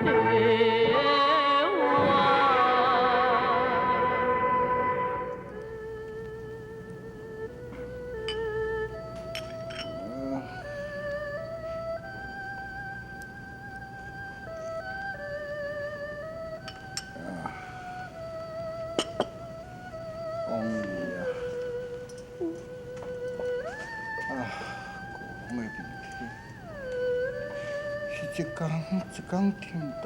王儿啊，啊，国王的离去是一工一工沉重，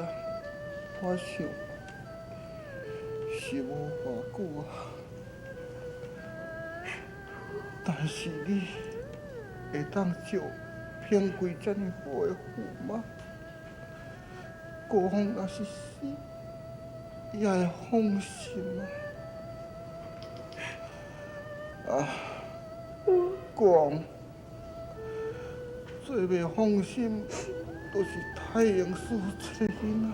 我想是无偌久啊。但是你會當照平貴遮爾好的駙馬，國王若是死，也會放心啊。啊，國王最袂放心，就是太陽師這個囡仔。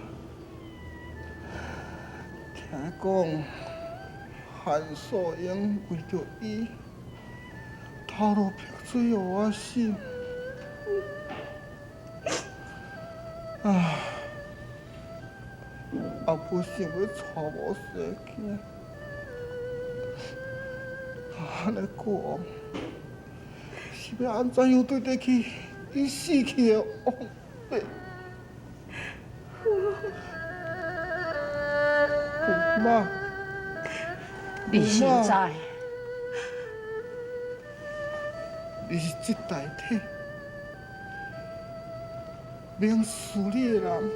聽講韓素英為著伊，頭路碧水予我死。啊，也無想欲娶無生囝。按呢國王是欲按怎樣對得起伊死去的王伯？駙馬，你實在，你是這大體明事理的人，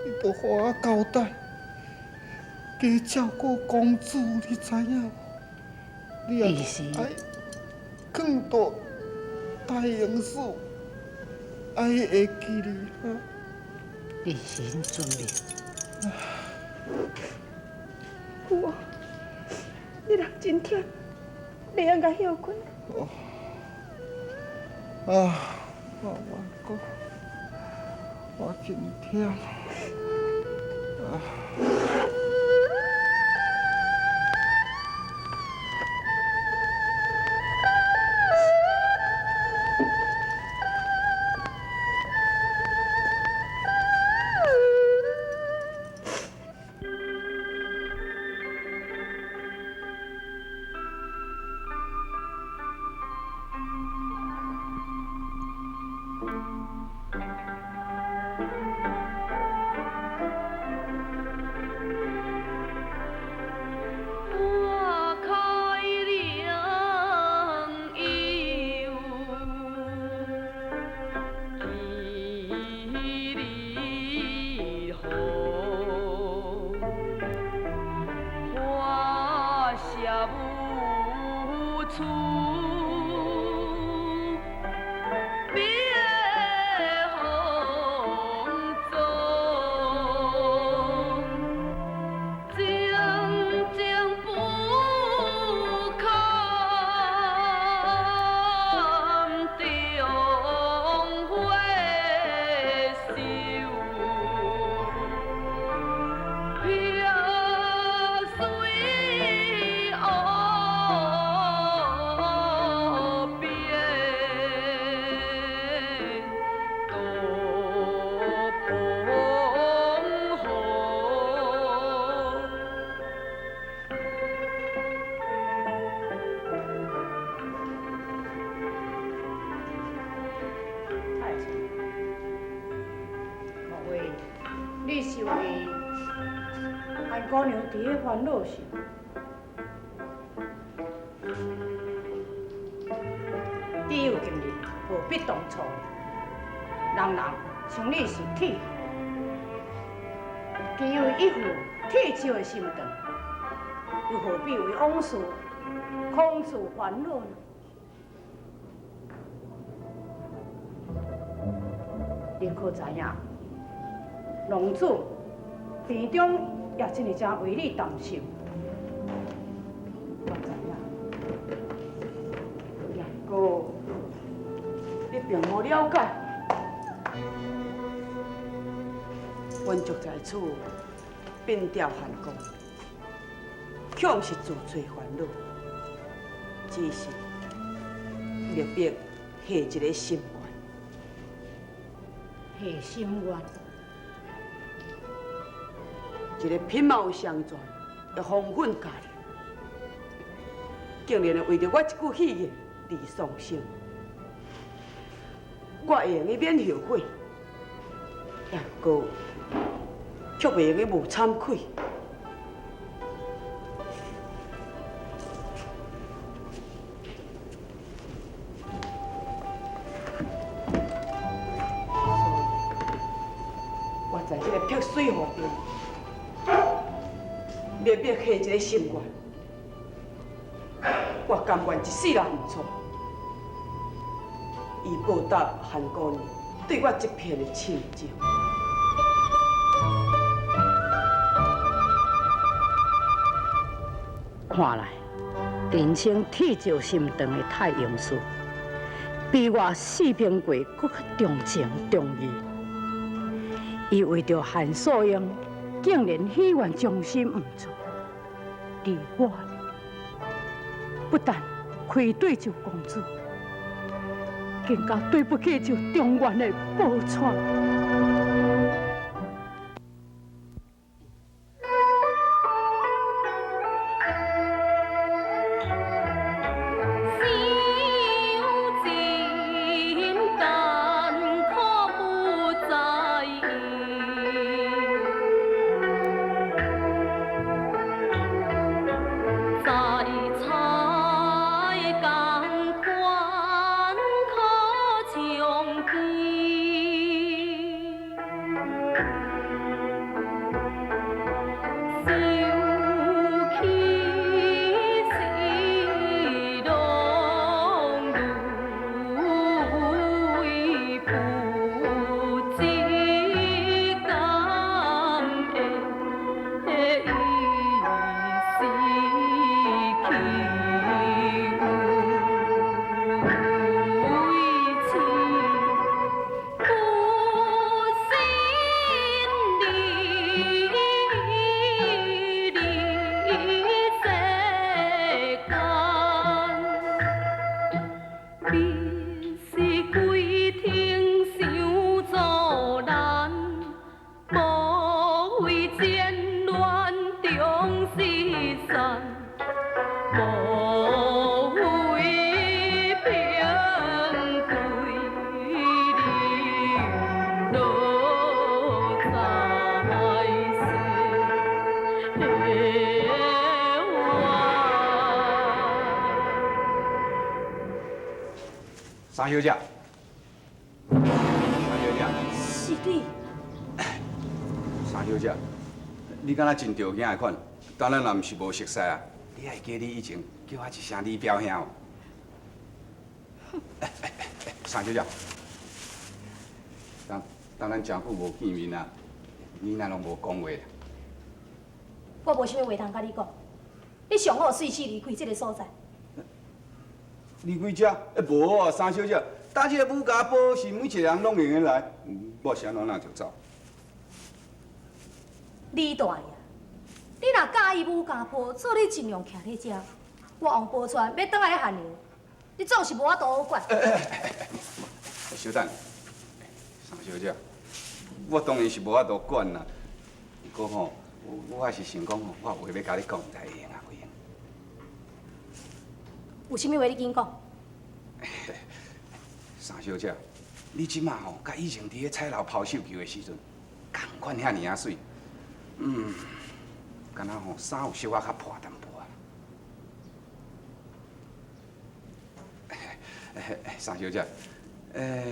你著予我交代。加照顧公主，你知影無？你也愛囥到太陽師，愛會記你哈。你先遵命。父王，你人真忝，你應該歇睏。啊，我講，我真忝。啊。你是為韓姑娘佇咧煩惱是？只有今日何必當初？人人像你是鐵，既有一副鐵石的心腸，又何必為往事空自煩惱呢？你可知影？郎主病中也真是誠為你擔心。我知影，不過你並無了解，阮族在此變調韓國，卻毋是自找煩惱，只是默默下一个心願。下心愿。一个品貌双全的风韵佳人，竟然会为著我一句戏言而丧生，我会用得免后悔，也毋过却袂用得无惭愧。我在这个碧水湖中，默默下一个心愿，我甘愿一世人毋娶，以报答韩姑娘对我这片的深情。看来，人生铁石心肠的太阳师，比我四平贵阁较重情重义。伊为著韩素英，竟然许愿终身毋娶。而我呢，不但愧对赵公子，更加对不起这中原的宝钏。三小姐，三小姐，是你。三小姐，你敢若真著囝的款，当咱也毋是无熟似啊。你还记你以前叫我一声李表兄无？三小姐，当当咱真久无见面啊，你哪拢无讲话？我无啥物话通佮你讲，你上好随时离开这个所在。离开遮？欸，无啊，三小姐，搭这个武家堡是每一个人拢会用得来，我是按怎就走？李大爷，你若佮意武家堡，做你尽量徛伫遮。我王宝钏欲转来汉阳，你总是无法度好管。稍等，三小姐，我当然是无法度管啦。不过吼，我也是想讲吼，我有话欲共你讲，毋知会用啊袂用？有啥物话你紧讲。三小姐，你这马吼，佮以前伫咧彩楼抛绣球的时阵，仝款遐尔仔媠。敢若吼衫有小可较破淡薄仔。三小姐，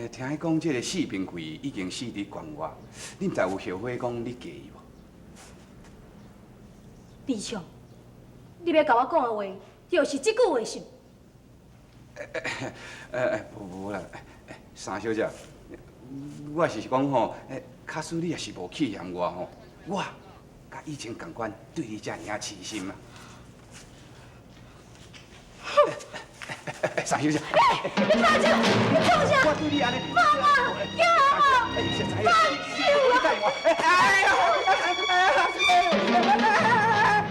听伊讲这个四平贵已经死伫关外，你毋知有后悔讲你嫁伊无？李强，你欲共我讲的话，就是这句话是？无啦，三小姐，我是讲吼，假使你也是无气嫌我吼，我佮以前仝款对你遮尔仔痴心啊。三小姐，你放手！你创啥？我对你按呢，妈妈，叫我！放手啊！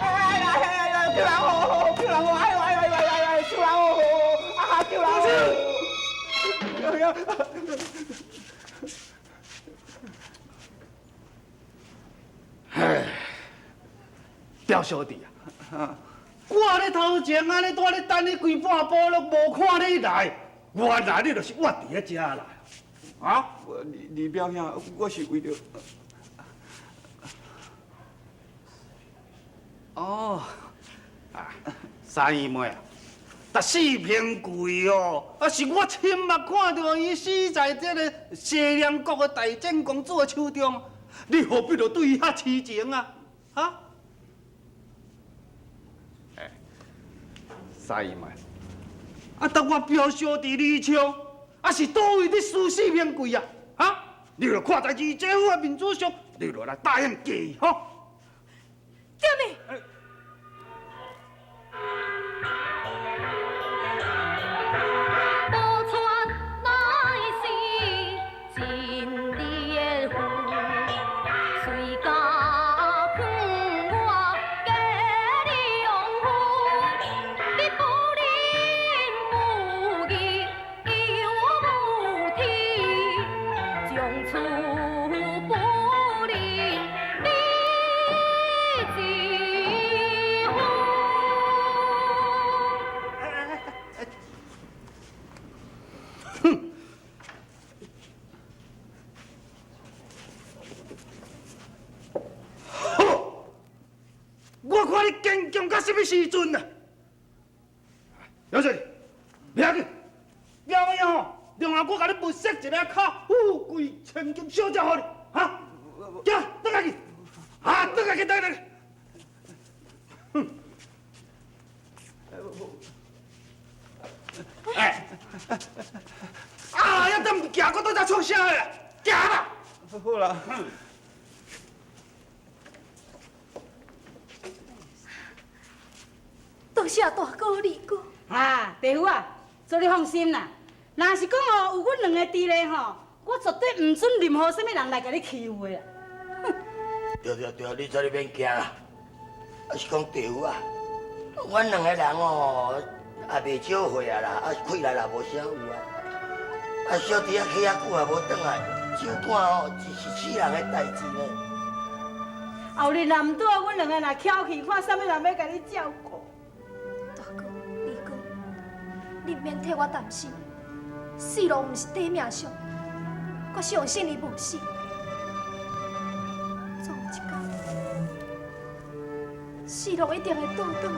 哎呀！哎呀！救人哦！救人哦！哎呦哎呦哎呦哎呦！救人哦！啊！救人！哎呀！表小弟啊，我咧頭前按呢蹛咧等你規半晡，攏無看你來，原來你就是倚佇咧遮來，啊？我李李表兄，我是為著……哦，啊，三姨妹啊，但四平貴哦，啊是我親目看著伊死在這个西涼國的大戰公主的手中，你何必著對伊遐癡情啊？啊？欸，三姨妹，啊，當我表小弟李昌，啊是佗位咧輸四平貴啊？啊？你著看在二姐夫的面子上，你著來答應嫁伊吼。啥物？我看你堅強到啥物時陣啊？小姐，袂要緊，表妹吼，另外我共你物色一個較富貴千金小姐予你，哈？行，轉來去，啊，轉來去，轉來去。哼！哎，啊，要等行過倒才出聲的，行啦。好啦。多謝大哥、二哥。啊，弟婦啊，做你放心啦。若是講哦，有阮兩个佇咧吼，我絕對毋准任何啥物人來共你欺負的啦。對對對，你這你免驚啦。啊是講弟婦啊，阮兩個人哦，也袂少歲啊啦，啊氣力也無啥有啊。啊小弟仔去遐久也無轉來，酒館哦，只是死人的代誌呢。後日若毋拄啊，阮兩个若翘去，看啥物人欲共你照顧。大哥、二哥，你毋免替我擔心，四郎毋是短命相，我相信伊無死。總有一天，四郎一定會倒轉來。